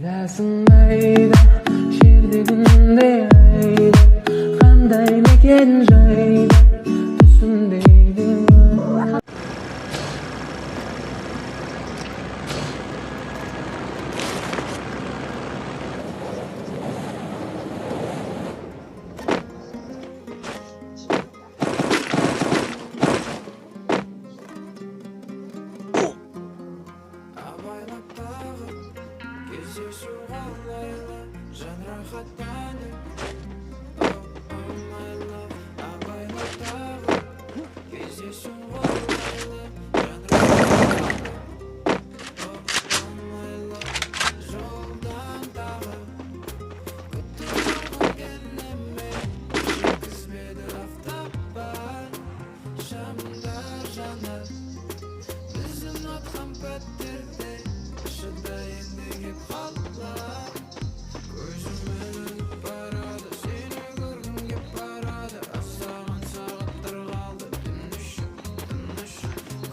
Қайдасың, айда, жерде, күнде, айда, қандай мекен жайда түсімдегі? Абайлап тағы кездесу қалайлы, жан рахаттанып. Oh, oh, my love. Абайлап тағы кездесу қалайлы, жан рахаттанып. Oh, oh, my love. Жолдан тағы күтіп алғым келе, жеткізбеді автобан. Шамдар жанар біз ұнатқан пәтерде, шыда енді кеп қалар. Көзім ілініп барады, сені көргім кеп барады. Аздаған сағаттар қалды, түн іші тыныш.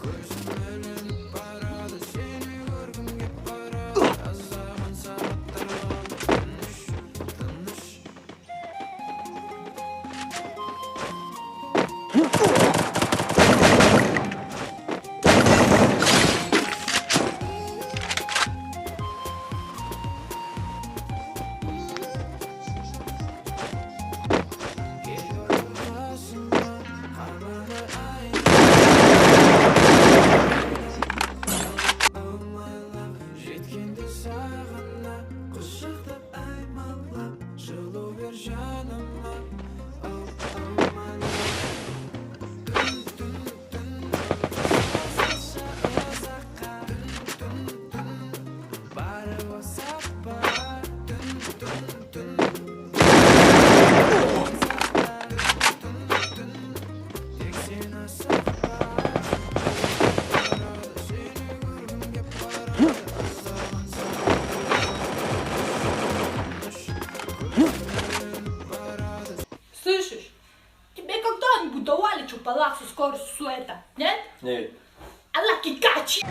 Көзім ілініп барады, сені көргім кеп барады. Аздаған сағаттар қалды, түн іші тыныш. Кел қасыма, қарманы ай. Oh my love, жеткенде сағына, құшақтап аймалап, жылу бер жаныма. Oh, oh my love. Түн, түн, түн, ұзақша, ұзаққа. Түн, түн, түн, барып сапар. Түн, түн, түн, түн, түн, тек сені сапар. Сені көргім кеп барады. Аздаған сағаттар барады. Слышишь? Тебе когда-нибудь давали чупалак со скоростью света? Нет? Нет. Аллаки качи!